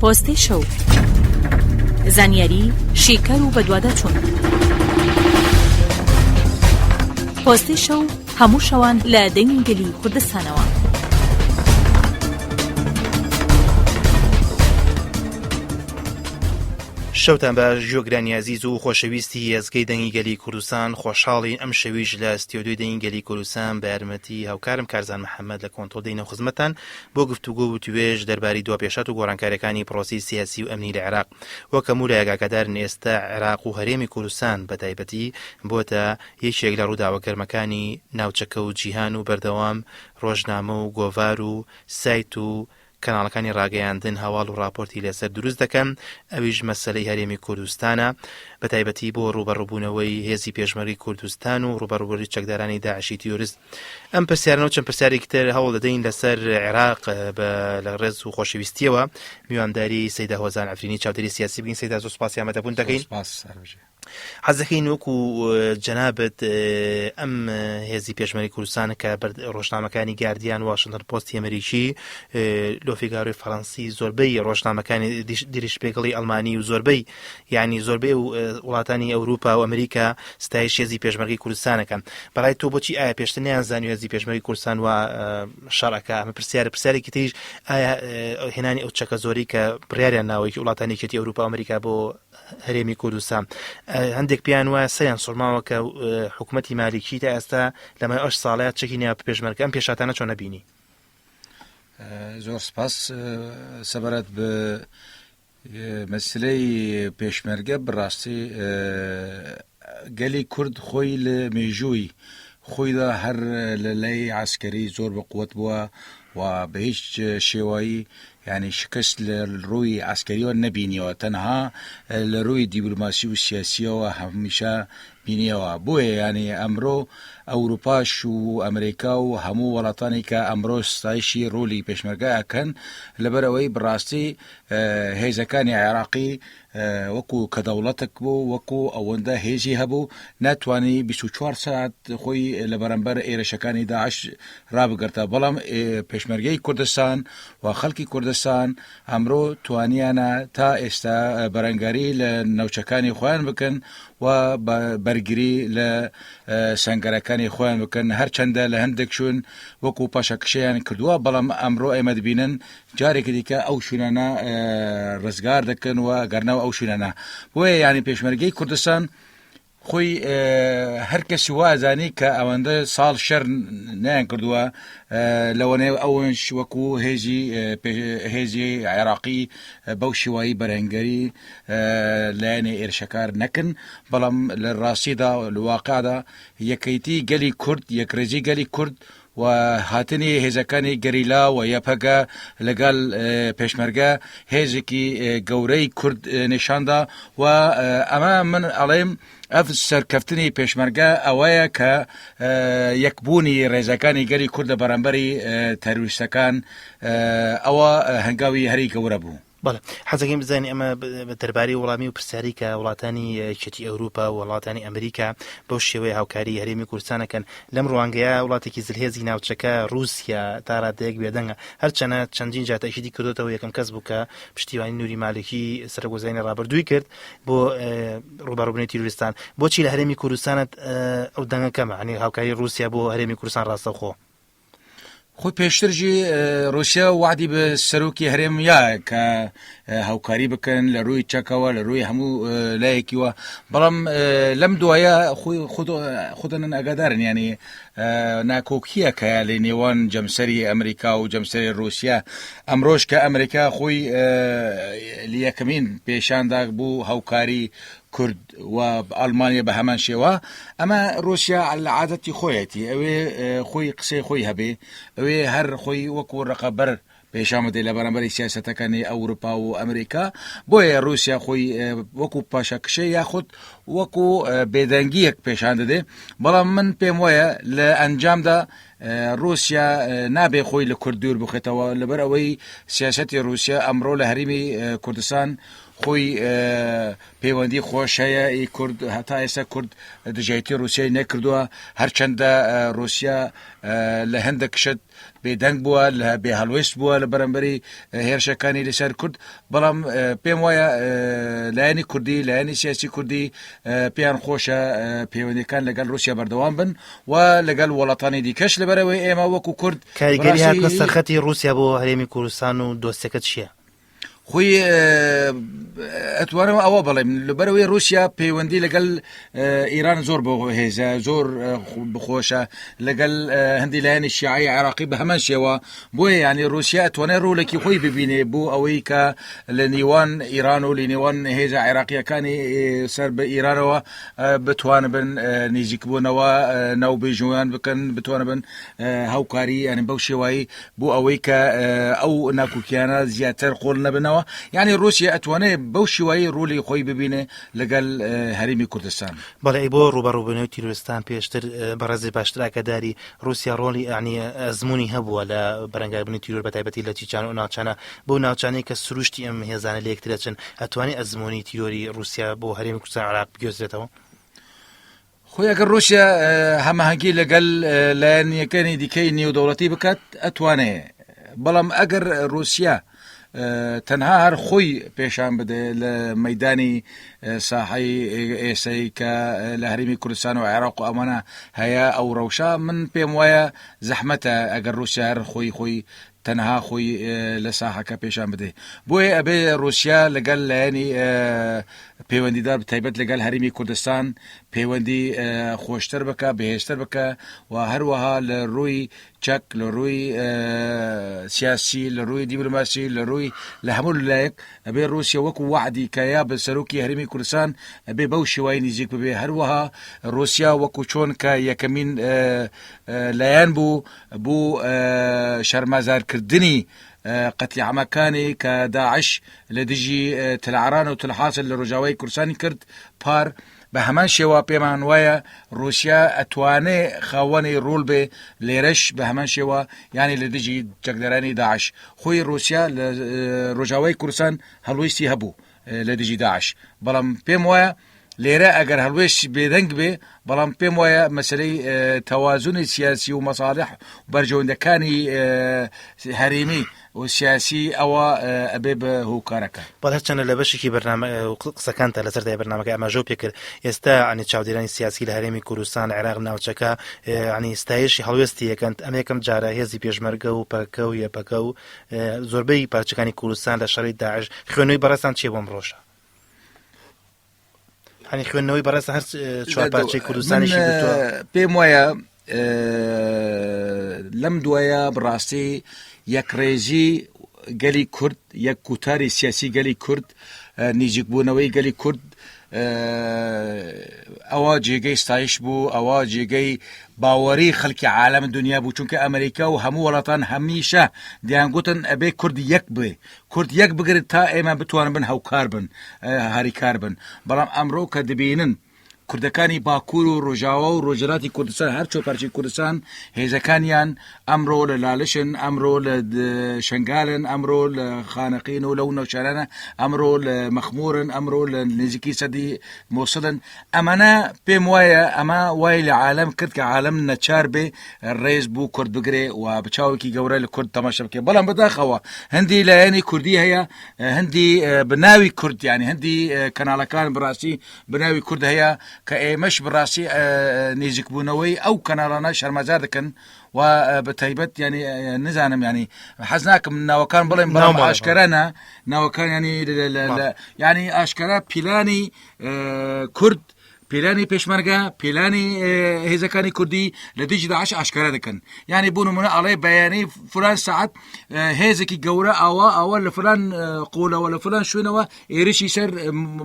پۆستی شەو. زانیاری، شیکار و بەدواداچوون. پۆستی شەو هەموو شەوان لە دەنگی گەلی کوردستانەوە. شەوتان باش گوێگرانی ئازیز و خۆشەویستی ئێزگەی دەنگی گەلی کوردستان خۆشحاڵین ئەم شەویش لە ستیۆدیۆی دەنگی گەلی کوردستان بە یارمەتی هاوکارم کارزان محەممەد لە کۆنتۆل دێینەوە خزمەتتان بۆ گفتوگۆ و وتوێژ دەربارەی دوا پێشهات و گۆڕانکاریەکانی پرۆسەی سیاسی و ئەمنی لە عێراق. وەک هەموو لایەک ئاگادارن ئێستا عێراق و هەرێمی کوردستان بە تایبەتی بۆتە یەکێک لە ڕووداوە گەرمەکانی ناوچەکە و جیهان و بەردەوام ڕۆژنامە و گۆڤار و سایت و کەناڵەکانی ڕاگەیاندن هەواڵ و ڕاپۆرتی لەسەر دروست دەکەن ئەویش مەسەلەی هەرێمی کوردستانە بە تایبەتی بۆ ڕووبەڕووبوونەوەی هێزی پێشمەرگەی کوردستان و ڕووبەڕووبوونەوەی چەکدارانی داعشی تیرۆریست ئەم پرسیارانە و چەند پرسیارێکی تر هەوڵ دەدەین لەسەر عێراق بە لە ڕێز و خۆشەویستیەوە میوانداری سەیدا هۆزان عەفرینی چاودێری سیاسی بکەین سەیدا زۆر سوپاسی ئامادەبوون دەکەین سپاس هەربژێ. حەز دەکەین وەکو جەنابت ئەم هێزی پێشمەرگەی کوردستان کە ڕۆژنامەکانی گاردیان واشنتن پۆستی ئەمریکی لۆفیگارۆی فەڕەنسی زۆربەی ڕۆژنامەکانی دیرشپێگڵی ئەڵمانی و زۆربەی یعنی زۆربەی وڵاتانی ئەوروپا و ئەمریکا ستایش هێزی پێشمەرگەی کوردستانەکەن بەڕای تۆ بۆچی ئایا پێشتر نەیانزانی هێزی پێشمەرگەی کوردستان و شەڕەکە ئەمە پرسیارە پرسیارێکی تریش ئایا هێنانی ئەو چەکە زۆری کە بڕیاریان ناوەیەکی وڵاتانی یەکێتی ئەوروپا ئەمریکا بۆ هەرێمی کوردستان هەندێک پێیان وایە سەریان سوڕماوە کە حکوومەتی مالیکی تا ئێستا لە ماوەی ئەش ساڵەیە چەکی نیا پێشمەرگە ئەم پێشاتانە چۆن نەبینی زۆر سپاس سەبارەت بە مەسلەی پێشمەرگە بەڕاستی گەلی کورد خۆی لە مێژووی خۆیدا هەر لە لای عسکەری زۆر بە قوت بووە و بە هیچ شێوایی یعنی شکست لە ڕووی عسکەریەوە نەبینیەوە تەنها لە ڕووی دیبلوماسی و سیاسیەوە هەمیشە بینیەوە بۆیە یانی ئەمرۆ ئەوروپاش و ئەمریکا و هەموو وڵاتانی کە ئەمرۆ ستایشی ڕۆلی پێشمەرگە ئەکەن لەبەر ئەوەی بڕاستی هێزەکانی عێراقی وەکو کە دەوڵەتێک بوو وەکو ئەوەندە هێزی هەبوو ناتوانانی 24 ساعت خۆی لە بەرامبەر ئێرشەکانی داعش ڕابگرتە بەڵام پێشمەرگەی کوردستان و خەڵکی کوردستان ئەمرۆ توانیانە تا ئێستا بەرەنگاری لە ناوچەکانی خۆیان بکەن و بەرگری لە سەنگەرەکانی خۆیان بکەن هەرچەندە لە هەندێک شوێن وەکو پاشەکشەیان کردووە بەڵام ئەمڕۆ ئێمە دەبینن جارێکی دیکە ئەو شوێنانە ڕزگار دەکەن و گەرنەوە ئەو شوێنانە بۆیە یانی پێشمەرگەی کوردستان خۆی هەر کەسی وازانی کە ئەوەندە ساڵ شەر نیان کردووە لەوەنەیە ئەوەنش وەکو هێزی هێزی عێراقی بەو شێوایی بەرەنگەری لایەنی ئێرشەکار نەکن بەڵام لە ڕاستیدا لە واقعدا یەکەیتی گەلی کورد یەکڕێزی گەلی کورد و هاتنی هێزەکانی گەریلا و یەپەگە لەگەڵ پێشمەرگە هێزێکی گەورەی کورد نیشاندا و ئەمە من ئەڵێم ئەف سەرکەفتنی پێشمەرگە ئەوەیە کە یەکبوونی ڕێزەکانی گەلی کورد لە بەرامبەری تەرویستەکان ئەوە هەنگاوی هەری گەورە بوو. بەڵێ حەزەکەین بزانین ئەمە دەربارەی وەڵامی و پرسیاری کە وڵاتانی یەکێتی ئەوروپا و وڵاتانی ئەمریکا بەو شێوەیە هاوکاری هەرێمی کوردستانەکەن لەم ڕوانگەیە وڵاتێکی زلهێزی ناوچەکە رووسیا تا ڕادەیەک بێدەنگە هەرچەنە چەندین جار تەئکیدی کردوتەوە یەکەم کەس بوو کە پشتیوانی نوری مالکی سەرۆک وەزیرانی ڕابردووی کرد بۆ ڕووبەڕووبوونەوەی تیرۆریستان بۆچی لە هەرێمی کوردستانت ئەو دەنگە کەمە ینی هاوکاری رووسیا بۆ هەرێمی کوردستان ڕاستەوخۆ خۆی پێشتر ژی ڕوسیا وعدی بە سەرۆکی هەرێم یا کە هاوکاری بکەن لە ڕووی چەکەوە لە ڕووی هەموو لایەکیوە بەڵام لەم دوایە خۆی خودنن ئەگادارن ینی ناکۆکیەکە لە نێوان جەمسەری ئەمریکا و جەمسەری رووسیا ئەمرۆژ کە ئەمریکا خۆی یەکەمین پێشاندا بوو هاوکاری کورد و ئەڵمانیا بە هەمان شێوە ئەمە رووسیا لە عادەتی خۆیەتی ئەوێ خۆی قسەی خۆی هەبێ ئەوێ هەر خۆی وەکو ڕقەبەر پێشان بدەێت لە بەرامبەری سیاسەتەکانی ئەوروپا و ئەمریکا بۆیە رووسیا خۆی وەکو پاشەکشێ یاخود وەکو بێدەنگیەک پێشان دەدێ بەڵام من پێم وایە لە ئەنجامدا ڕووسیا نابێ خۆی لە کورد دوور بخێتەوە لەبەر ئەوەی سیاسەتی ڕووسیا ئەمڕۆ لە هەرێمی کوردستان خۆی پەیوەندی خۆش هەیە ئی کورد هەتا ئێستا کورد دژایەتی ڕووسیای نەکردووە هەرچەندە ڕووسیا لە هەندێک شت بێدەنگ بووە لە بێ هەڵوێست بووە لە بەرامبەری هێرشەکانی لەسەر کورد بەڵام پێم وایە لایەنی کوردی لایەنی سیاسی کوردی پێیان خۆشە پەیوەندەکان لەگەڵ رووسیا بەردەوام بن و لەگەڵ وڵاتانی دیکەش لەبەرەوەی ئێمە وەکو کورد کاریگەری هاتنە سەرخەتی رووسیا بۆ هەرێمی کوردستان و دۆستەکە چییە؟ خۆی ئەتوانم ئەوە بڵێم لەبەرەوەی رووسیا پەیوەندی لەگەڵ ئیران زۆر بۆ هێزە زۆر بخۆشە لەگەڵ هەندی لایەنی شیعی عراقی بە هەمان شێوە بۆیە ینی رووسیا ئەتوانێت ڕۆلێکی خۆی ببینێ بۆ ئەوەی کە لە نێوان ئیران و لە نێوان هێزە عێراقیەکانی سەر بە ئیرانەوە بتوان بن نزیکبوونەوە ناو بێژویان بکەن بتوان بن هاوکاری یانی بەو شێوایی بۆ ئەوەی کە ئەو ناکۆکیانە زیاتر قۆڵ نەبنەوە یعنی رووسیا ئەتوانێت بەو شێوایی ڕۆلی خۆی ببینێ لەگەڵ هەرێمی کوردستان. بەڵێ ئەی بۆ ڕووبەڕووبوونەوەی تیرۆرستان پێشتر بەڕێزت باشتر ئاگاداری ڕووسیا ڕۆڵی یانی ئەزموونی هەبووە لە بەرەنگاربوونی تیرۆر بەتایبەتی لە چیچان و ناوچانە بەو ناوچانەی کە سروشتی ئەم هێزانە لە یەکترەچن ئەتوانێ ئەزموونی تیرۆری ڕووسیا بۆ هەرێمی کوردستان عێراق بگوێزرێتەوە؟ خۆی ئەگەر ڕووسیا هەماهەنگی لەگەل لایەنیەکانی دیکەی نێودەوڵەتی بکات ئەتوانێ بەڵام ئەگەر رووسیا تەنها هەر خۆی پێشان بدێ لە مەدانی ساحەی ئێسەی کە لە هەرمی کوردستان و عێراق و ئەمانە هەیە ئەو ڕەوشە من پێم وایە زەحمەتە ئەگەر رووسیا هەر خۆی خۆی تەنها خۆی لە ساحەکە پێشان بدەی بۆیە ئەبێ رووسیا لەگەل لایەنی پەیوەندیدار تایبەت لەگەل هەرمی کوردستان پەیوەندی خۆشتر بکە بەهێزتر بکە و هەروەها لە ڕووی چەک لە ڕووی سیاسی لە ڕووی دیبلۆماسی لە ڕووی لە هەموو لایەک ئەبێ رووسیا وەکو وعدی کە یا بە سەرۆکی هەرمی کوردستان ئەبێ بەو شێوای نزیک ببێ هەروەها رووسیا وەکو چۆن کە یەکەمین لایەن بوو بۆ شەرمەزارکردنی قەتلیعامەکانی کە داعش لە دژی تلعران و تلحاسل لە ڕۆژاوای کوردستانی کرد پار بە هەمان شێوە پێمان وایە رووسیا ئەتوانێ خاوەنی ڕۆل بێ لێرەش بە هەمان شێوە یانی لە دژی چەکدارانی داعش خۆی رووسیا لە ڕۆژاوای کوردستان هەڵویستی هەبوو لە دژی داعش بەڵام پێم وایە لێرە ئەگەر هەڵوێست بێدەنگ بێ بەڵام پێم وایە مەسلەی تەوازنی سیاسی و مەساڵح بەرژەوەندەکانی هەرێمی و سیاسی ئەوە ئەبێ بە هۆکارەکە. بەڵێ هەرچەندە لە بەشێکی بەرنامە قسەکانتا لەسەر تای بەرنامەکە ئاماژەو پێکرد ئێستا عنی چاودێرانی سیاسی لە هەرێمی کوردستان عێراق ناوچەکە عنی ستایشی هەڵوێستی یەکەن ئەمە یەکەم جارە هێزی پێشمەرگە و پەکە و یەپەکە و زۆربەی پارچەکانی کوردستان لە شەڕی داعش خوێنەوەی بەڕێزتان چیە بۆم ڕۆژە؟ هەنی خوێندنەوەی بەڕێز هەر چوار پارچەی کوردستانیشی گرتووە پێم وایە لەم دوایە بڕاستی یەکڕێزی گەلی کورد یەک کوتاری سیاسی گەلی کورد نیزیکبوونەوەی گەلی کورد ئەوە جێگەی ستایش بوو ئەوە جێگەی باوەری خەڵکی عالم دنیا بوو چونکە ئەمریکا و هەموو وڵاتان هەمیشە دیانگوتن ئەبێ کورد یەک بێ کورد یەک بگرن تا ئێمە بتوانن بن هەوکار بن هاریکار بن بەڵام ئەمڕۆ کە دەبینن کوردەکانی باکوور و ڕۆژاوا و ڕۆژهەلاتی کوردستان هەر چۆ پارچەی کوردستان هێزەکانیان ئەمڕۆ لە لالشن ئەمڕۆ لە شنگالن ئەمڕۆ لە خانەقین و لەو ناوچانە ئەمڕۆ لە مەخمورن ئەمڕۆ لە نزیکی سەدی مۆسڵن ئەمانە پێم وایە ئەمە وای لە عالەم کرد کە عالەم نەچار بێ ڕێز بوو کورد بگرێ و بچاوێکی گەورە لە کورد تەماشا بکێ بەڵام بەداخەوە هەندی لایەنی کوردی هەیە هەندی بەناوی کورد یعنی هەندی کەناڵەکان بڕاستی بەناوی کورد هەیە کە ئێمەش بڕاستی نزیکبوونەوەی ئەو کەناڵانە شەرمەزار دەکەن و بە تایبەت ینی نزانم ینی حەز ناکەم ناوەکان بڵێم بەڵام ئاشکرانە ناوەکان ینی ینی ئاشکرا پیلانی کورد پیلانی پێشمەرگە پیلانی هێزەکانی کوردی لە دژی داعش ئاشکرا دەکەن یعنی بۆ نمونە ئەڵێ بەیانی فلان سعات هێزێکی گەورە ئاوا ئاوا لە فلان قۆلەوە لە فلان شوێنەوە ئێرشی سەر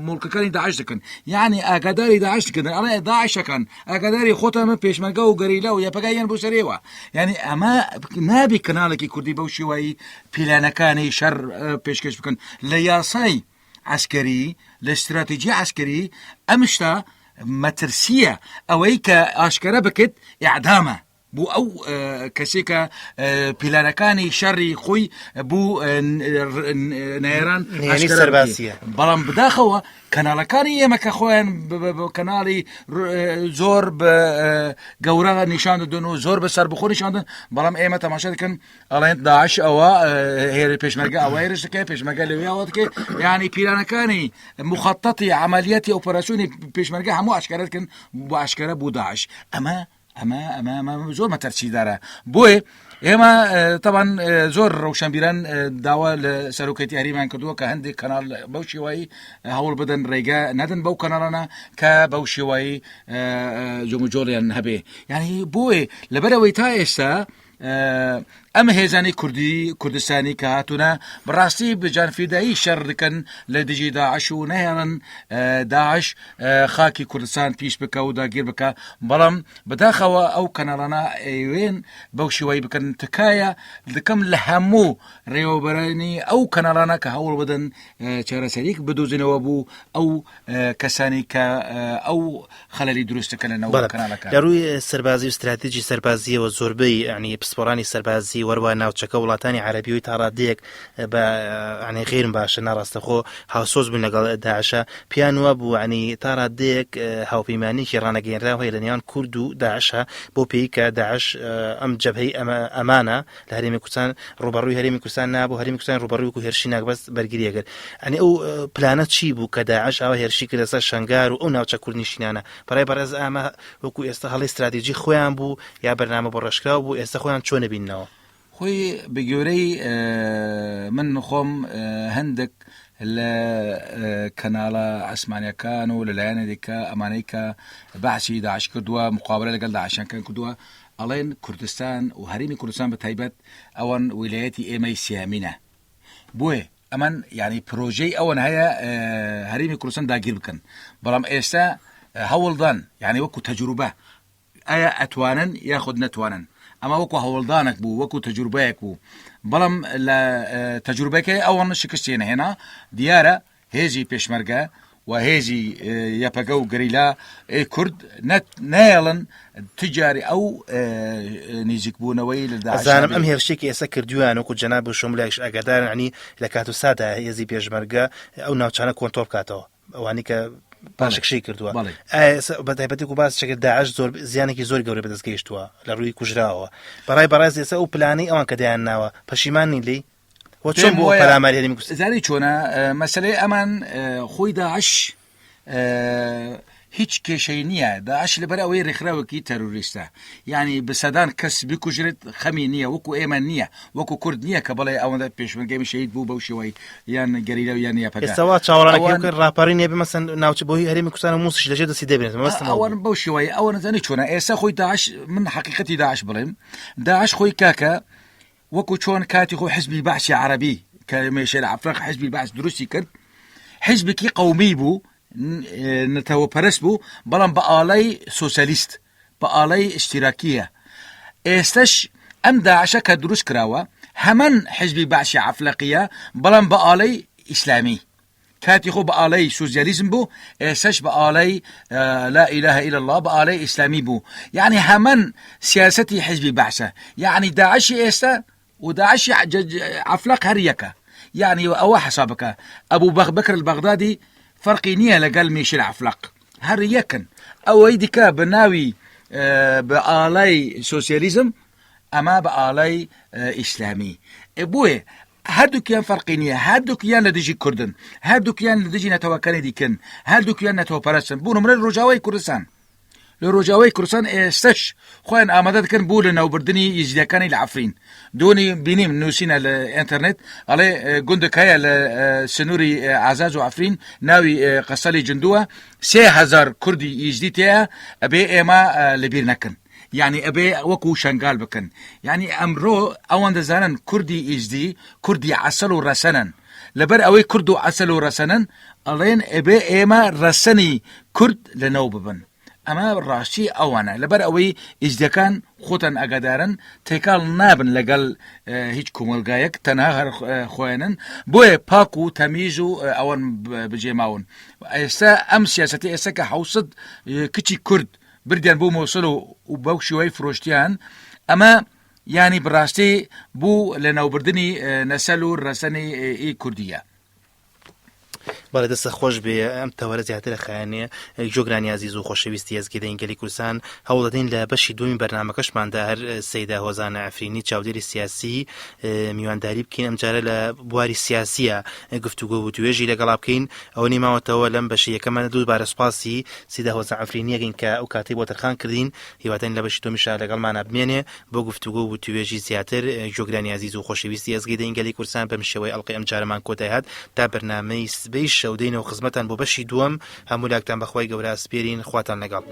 مڵکەکانی داعش دەکەن یعنی ئاگاداری داعش دەکەن ئەڵێ داعشەکان ئاگاداری خۆتان من پێشمەرگە و گەریلا و یەپەگایان بۆ سەرێوە یعنی ئەمە نابی کەناڵێکی کوردی بەو شێوایی پیلانەکانی شەر پێشکەش بکەن لە یاسای عەسکەری لە ستراتیجی عەسکەری ئەم شتە مەترسیە ئەوەی کە ئاشکرا بکرد ئیعدامە. بۆ ئەو کەسێک کە پیلانەکانی شەڕی خۆی بۆ نێران سەربازیە بەڵام بداخەوە کەناڵەکانی ئێمە کە خۆیان کەناڵی زۆر بە گەورە نیشان دەدەن و زۆر بە سەر بخۆ نیشاندن بەڵام ئێمە تەماشا دەکەن ئەڵێن داعش ئەوە هێرە پێشمەرگە ئەوە هێرش دەکەی پێشمەرگە لەوێ دەکەی یعنی پیلانەکانی مخططی عملیاتی ئۆپەراسیۆنی پێشمەرگە هەموو ئاشکرا دەکەن بۆ ئاشکرا بۆ داعش ئەمە ئەمە ئەمە ئەمە زۆر مەتەرسیدارە بۆیە ئێمە تەبان زۆر ڕەوشەنبیران داوا لە سەرۆکەتی هەریمان کردووە کە هەندێک کەناڵ بەو شێوایی هەوڵ بدەن ڕێگە نەدەن بەو کەناڵانە کە بەو شێوایی جۆمجۆڵیان هەبێ یعنی بۆیە لەبەرەوەی تا ئێستا ئەم هێزانەی کوردی کوردستانی کە هاتوونە بەڕاستی بە جانفیدایی شەڕ دەکەن لە دژی داعش و نەهێڵن داعش خاکی کوردستان پیس بکە و داگیر بکە بەڵام بەداخەوە ئەو کەناڵانە ئەیوێن بەو شێوەی بکەن تکایە دەکەم لە هەموو ڕێوەبەرانی ئەو کەناڵانە کە هەوڵ بدەن چارەسەریک بدۆزنەوە بوو ئەو کەسانی کە ئەو خەلەلی دروست دەکەن لە ناو کەناڵەکان. لە ڕووی سەربازی و ستراتیجی سەربازییەوە زۆربەی یانی پسپۆڕانی سەربازی وەروا ناوچەکە وڵاتانی عەرەبی تا ڕادەیەک بە یانی غەیر باشە ناڕاستەخۆ هاوسۆز بوون لەگەڵ داعشە پێیان وابوو یانی تا ڕادەیەک هاوپەیمانیەکی ڕانەگەیەنراو هەیە لە نێوان کورد و داعشە بۆ پێی کە داعش ئەم جەبهەی ئەمە ئەمانە لە هەرێمی کوردستان ڕوبەڕووی هەرێمی کوردستان نابوو هەرێمی کوردستان ڕوبەڕووی وەکو هێرشی ناک بەس بەرگری ئەکرد ئەنی ئەو پلانە چی بوو کە داعش ئاوا هێرشی کردە سەر شەنگار و ئەو ناوچە کوردنشینانە بەڕای بەڕێز ئامە وەکو ئێستا هەڵی ستراتیجی خۆیان بوو یا بەرنامە بۆ ڕێژکراو بوو ئێستا خۆیان چۆن بیننەوە؟ خۆی بە گوێرەی من خۆم هەندێک لە کەناڵە ئاسمانیەکان و لەلایەنە دیکە ئەمانەی کە بەعسی داعش کردووە مقابلە لەگەڵ داعشەکان کردووە ئەڵێن کوردستان و هەرێمی کوردستان بە تایبەت ئەوان ویلایەتی ئێمەی سیامینە بۆیە ئەمان یعنی پرۆژەی ئەوەن هەیە هەرێمی کوردستان داگیر بکەن بەڵام ئێستا هەوڵدان یعنی وەکو تەجروبە ئایا ئەتوانن یاخود نەتوانن ئەمە وەکو هەوڵدانێک بوو وەکو تەجروبەیەک بوو بەڵام لە تەجروبەکەی ئەوان شکستی نەهێنا دیارە هێزی پێشمەرگە و هێزی یەپەگە و گەریلا ی کورد نایەڵن تجاری ئەو نیزیکبوونەوەی لە داعش ئەزانم ئەم هێرشێکی ئێستا کردویان وەکو جەناب و شۆملایش ئاگادارن عنی لە کات و سادا هێزی پێشمەرگە ئەو ناوچانە کۆنتۆڵ بکاتەوە ئەوانی کە پاشەکشەی کردووە بە تایبەتی و باس چەکە داعش زۆر زیانێکی زۆر گەورە بەدەست گەیشتووە لە ڕووی کوژراوە بەڕای بەڕێز ئێستا ئەو پلانەی ئەوان کە دایان ناوە پەشیمان نین لێی وە چۆن بۆ پەلاماری هەرێمی کوردستان زانی چۆنە مەسەلەی ئەمان خۆی داعش هیچ کێشەی نییە داعش لەبەر ئەوەی ڕێکخراوێکی تەرۆریستە یعنی بە سەدان کەس بکوژرێت خەمی نییە وەکو ئێمە نییە وەکو کورد نییە کە بڵێ ئەوەندە پێشمەرگەی شەهید بوو بەو شێوەی یان گەریلا و یان یەپەگە ئێستا وا چاوەڕانەکەی کرد ڕاپەڕین هەبێ مەسەن ناوچە بۆ هەرێمی کوردستان و موسش لەژێر دەستی دەبێت مەبەستم ئەوان بەو شێوەی ئەوە نەزانی چۆنە ئێستا خۆی داعش من حەقیقەتی داعش بڵێم داعش خۆی کاکە وەکو چۆن کاتی خۆی حزبی بەعسی عەرەبی کە مێشێل عەفرەق حزبی بەعس دروستی کرد حزبێکی قەومی بوو نەتەوە پەرست بوو بەڵام بە ئاڵای سۆسیالیست بە ئاڵای ئشتیراکیە ئێستش ئەم داعشە کە دروست کراوە هەمان حزبی بەعسی عەفلەقیە بەڵام بە ئاڵای ئیسلامی کاتی خۆ بە ئالەی سوسیالیزم بوو ئێسەش بە ئالەی لا ئیلە ئیلا اللە بە ئالەی ئیسلامی بوو یعنی هەمان سیاسەتی حیزبی بەعسە یعنی داعشی ئێستا و داعشی عەفلەق هەر یەکە یعنی ئەوە حساب بکە ئەبوو بەکر البەغدادی فەرقی نییە لەگەڵ میشل عەفلەق هەر یەکن ئەوەی دیکە بە ناوی بە ئالای سۆسیالیزم ئەمە بە ئالای ئیسلامی بۆیە هەردووکیان فەرقی نییە هەردووکیان لە دژی کوردن هەردووکیان لە دژی نەتەوەکانی دیکەن هەردووکیان نەتەوەپەرستن بۆ نمونە لە ڕۆژاوای کوردستان لە ڕۆژاوای کوردستان ئێستش خۆیان ئامادە دەکەن بۆ لە ناوبردنی ئیزیدەکانی لە عەفرین دۆنی بینیم نووسینە لە ئینتەرنێت ئەڵێ گوندێک هەیە لە سنووری عزاز و عەفرین ناوی قەسەلی جندووە 3000 کوردی ئیزدی تێیە ئەبێ ئێمە لەبیر نەکەن یانی ئەبێ وەکو شەنگال بکەن یانی ئەمرۆ ئەوان دەزانن کوردی ئیزدی کوردی عەسەل و ڕەسەنن لەبەر ئەوەی کورد و عەسەل و ڕەسەنن ئەڵێن ئەبێ ئێمە ڕەسەنی کورد لەنەو ببن ئەمە ڕاستی ئەوانە لەبەر ئەوەی ئیزدیەکان خۆتان ئەگادارن تێکاڵ نابن لەگەڵ هیچ کۆمەلگایەک تەنها هەر خۆیانن بۆیە پاک و تەمیز و ئەوان بجێماون ئێستا ئەم سیاسەتی ئێستا کە حوسد کچی کورد. بردیان بۆ مۆسڵ و بەو شێوەی فرۆشتیان ئەمە یانی بڕاستی بوو لە ناوبردنی نەسەل و ڕەسەنی ئی کوردیە. بەڵێ دەستە خۆش بێ ئەم تەوەرە زیاترە خایەنێ گوێگرانی ئازیز و خۆشەویستی ئێزگەی دەنگی گەلی کوردستان هەوڵدەدەین لە بەشی دووەمی بەرنامەکەشماندا هەر سەیدا هۆزانە عەفرینی چاودێری سیاسی میوانداری بکەین ئەمجارە لە بواری سیاسیە گفتوگۆ و توێژی لەگەڵا بکەین ئەوە نیماوەتەوە لەم بەشی یەکەمە دووبارە سوپاسی سیدا هۆزان عەفرینیەکەین کە ئەو کاتەی بۆ تەرخان کردین هیوادارین لە بەشی دووەمیشا لەگەڵمانا بمێنێ بۆ گفتوگۆ و وتوێژی زیاتر. گوێگرانی ئازیز و خۆشەویستی ئێزگەی دەنگی گەلی کوردستان بەم شێوەیە ئەڵقەی ئەمجارەمان کۆتای هات تا بەرنامەی سبەی شەو دێینەوە خزمەتان بۆ بەشی دووەم هەموو لاکتان بەخوای گەورە ئەسپێرین خواتان لەگەڵ.